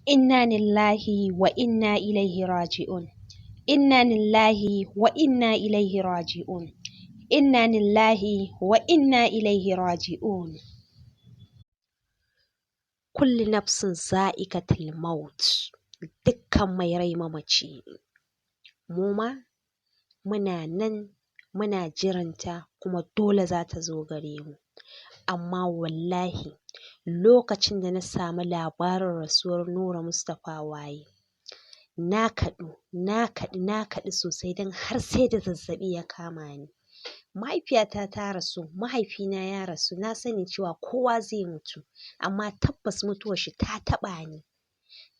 Inna lillahi wa inna ilaihi raji'un. Inna lillahi wa inna ilaihi raji'un. Inna lillahi wa inna ilaihi raji'un. Kullu nafsin za'iqatul maut. Dukkan mai rai mamaci ne. Mu ma muna nan muna jiranta, kuma dole za ta zo gare mu. Amma wallahi lokacin da na samu labarin rasuwar Nura Mustapha Waye, na kaɗu, na kaɗu, na kaɗu sosai, don har sai da zazzaɓi ya kama ni. Mahaifiyata ta rasu, mahaifina ya rasu, na sani cewa kowa zai mutu, amma tabbas mutuwar shi ta taɓa ni.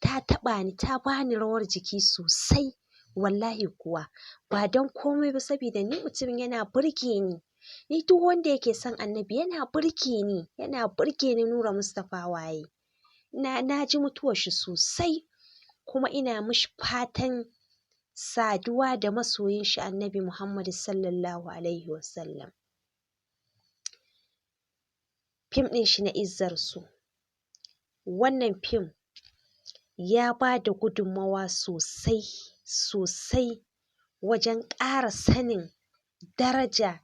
Ta taɓa ni, ta bani rawar jiki sosai, wallahi kuwa. Ba don komai ba, saboda ni mutumin yana burge ni. Ni duk wanda yake son Annabi yana burge ni, yana burge ni. Nura Mustapha Waye. Na ji mutuwar shi sosai, kuma ina mishi fatan saduwa da masoyin shi, Annabi Muhammad Sallallahu Alaihi Wasallam. Fim ɗin shi na Izzar So. Wannan fim ya ba da gudunmawa sosai sosai wajen ƙara sanin daraja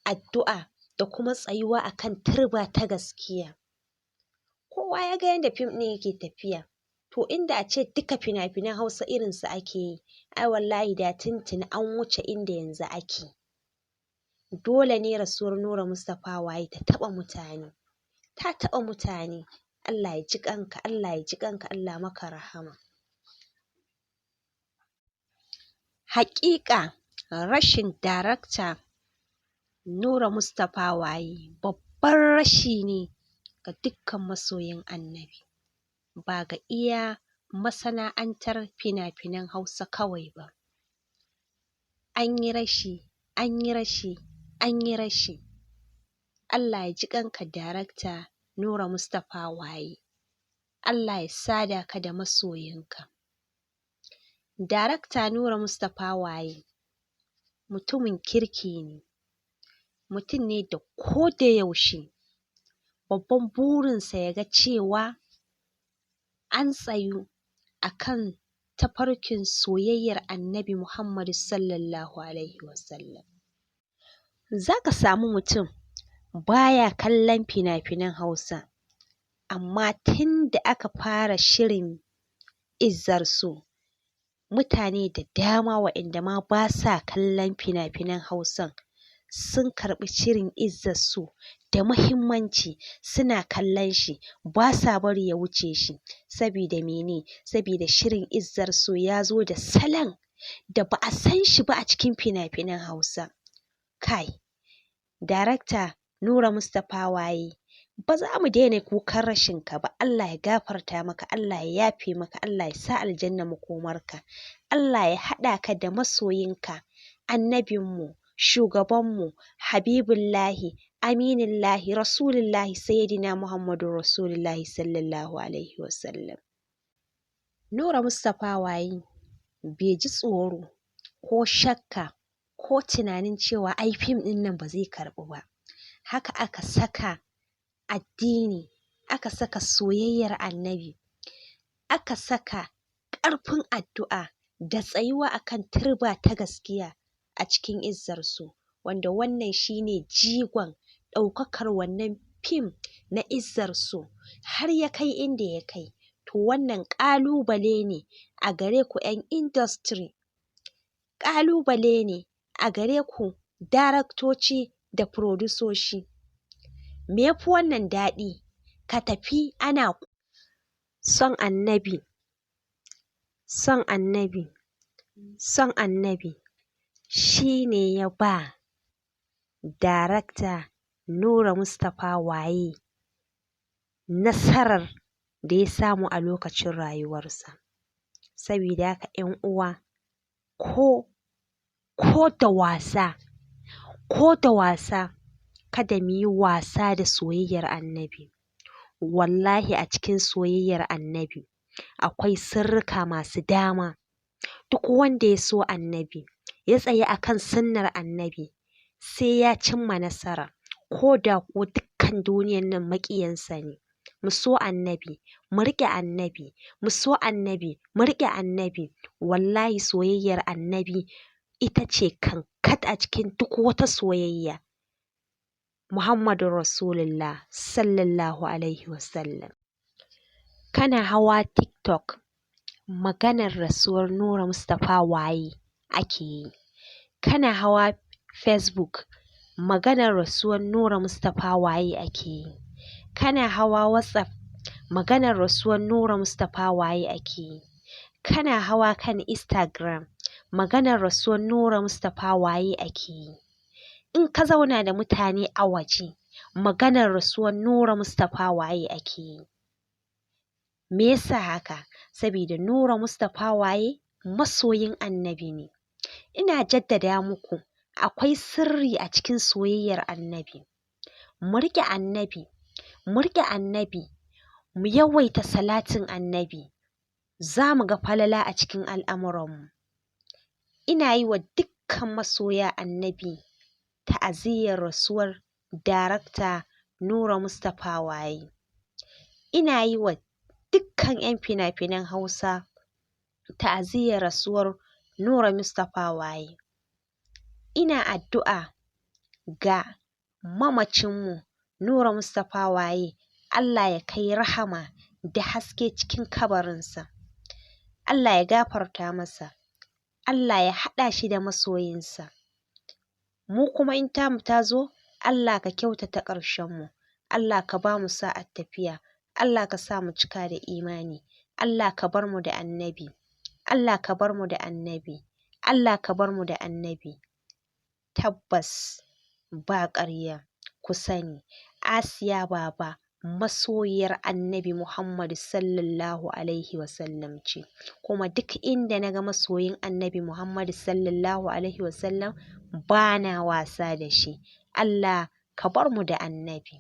addu'a da kuma tsayuwa akan turba ta gaskiya. Kowa ya ga yadda fim ɗin yake tafiya. To, inda a ce duka fina-finan Hausa irinsu ake yi, ai wallahi da tuntuni an wuce inda yanzu ake. Dole ne rasuwar Nura Mustapha Waye ta taɓa mutane. Ta taɓa mutane. Allah ya ji ƙanka, Allah ya ji ƙanka, Allah maka rahama. Haƙiƙa rashin darakta Nura Mustapha Waye babban rashi ne ga dukkan masoyin Annabi, ba ga iya masana'antar fina-finan Hausa kawai ba. An yi rashi, an yi rashi, an yi rashi. Allah ya ji ƙanka, darakta Nura Mustapha Waye. Allah ya sada ka da masoyinka. Darakta Nura Mustapha Waye mutumin kirki ne, mutum ne da ko da yaushe babban burinsa ya ga cewa an tsayu akan tafarkin soyayyar Annabi Muhammadu Sallallahu Alaihi Wasallam. Za ka samu mutum baya kallon fina-finan Hausa, amma tun da aka fara shirin Izzar So, mutane da dama waɗanda ma ba sa kallon fina-finan Hausan sun karɓi shirin Izzar So da muhimmanci, suna kallon shi, ba sa bari ya wuce shi. Sabida mene? Sabida shirin Izzar So ya zo da salon da ba a san shi ba a cikin fina-finan Hausa. Kai, darakta Nura Mustapha Waye, ba za mu daina kukan rashin ka ba. Allah ya gafarta maka, Allah ya yafe maka, Allah ya sa aljanna makomarka. Allah ya haɗa ka da masoyinka, annabinmu, shugabanmu, Habibullahi, Aminullahi, Rasulullahi, Sayyidina Muhammadu Rasulullahi Sallallahu Alaihi Wasallam. Nura Mustapha Waye bai ji tsoro ko shakka ko tunanin cewa ai fim ɗin nan ba zai karɓu ba. Haka aka saka addini, aka saka soyayyar Annabi, aka saka ƙarfin addu'a da tsayuwa akan turba ta gaskiya a cikin Izzar So, wanda wannan shine jigon ɗaukakar wannan fim na Izzar So har ya kai inda ya kai. To, wannan ƙalubale ne a gare ku 'yan industry, ƙalubale ne a gare ku daraktoci da furodusoshi. Me yafi wannan daɗi? Ka tafi ana son Annabi, son Annabi, son Annabi shi ne ya ba darakta Nura Mustapha Waye nasarar da ya samu a lokacin rayuwarsa. Sabida haka, 'yan uwa, ko da wasa, ko da wasa, kada mu yi wasa da soyayyar Annabi. Wallahi a cikin soyayyar Annabi akwai sirrika masu dama. Duk wanda ya so Annabi, ya tsayi akan sunnar Annabi, sai ya cimma nasara, ko da ko dukkan duniyan nan maƙiyansa ne. Mu so Annabi, mu riƙe Annabi, mu so Annabi, mu riƙe Annabi. Wallahi soyayyar Annabi ita ce kankat a cikin duk wata soyayya. Muhammadu Rasulullah sallallahu alaihi wasallam. Kana hawa TikTok, maganar rasuwar Nura Mustapha Waye ake yi. Kana hawa Facebook, maganar rasuwar Nura Mustapha Waye ake yi. Kana hawa WhatsApp, maganar rasuwar Nura Mustapha Waye ake yi. Kana hawa kan Instagram, maganar rasuwar Nura Mustapha Waye ake yi. In ka zauna da mutane a waje, maganar rasuwar Nura Mustapha Waye ake yi. Me yasa haka? Sabida Nura Mustapha Waye masoyin Annabi ne. Ina jaddada muku, akwai sirri a cikin soyayyar Annabi. Mu riƙe Annabi, mu riƙe Annabi, mu yawaita salatin Annabi, za mu ga falala a cikin al'amuranmu. Ina yi wa dukkan masoya Annabi ta'aziyyar rasuwar Darakta Nura Mustapha Waye. Ina yi wa dukkan 'yan fina-finan Hausa ta'aziyyar rasuwar Nura Mustapha Waye. Ina addu'a ga mamacinmu Nura Mustapha Waye, Allah ya kai rahama da haske cikin kabarinsa. Allah ya gafarta masa. Allah ya haɗa shi da masoyinsa. Mu kuma in tamu ta zo, Allah ka kyautata ƙarshenmu. Allah ka ba mu sa'ar tafiya. Allah ka sa mu cika da imani. Allah ka bar mu da Annabi. Allah ka bar mu da Annabi. Allah ka bar mu da Annabi. Tabbas ba ƙarya, ku sani Asiya Baba masoyiyar Annabi Muhammad sallallahu alaihi wasallam ce. Kuma duk inda na ga masoyin Annabi Muhammad sallallahu alaihi wasallam, ba na wasa da shi. Allah ka bar mu da Annabi.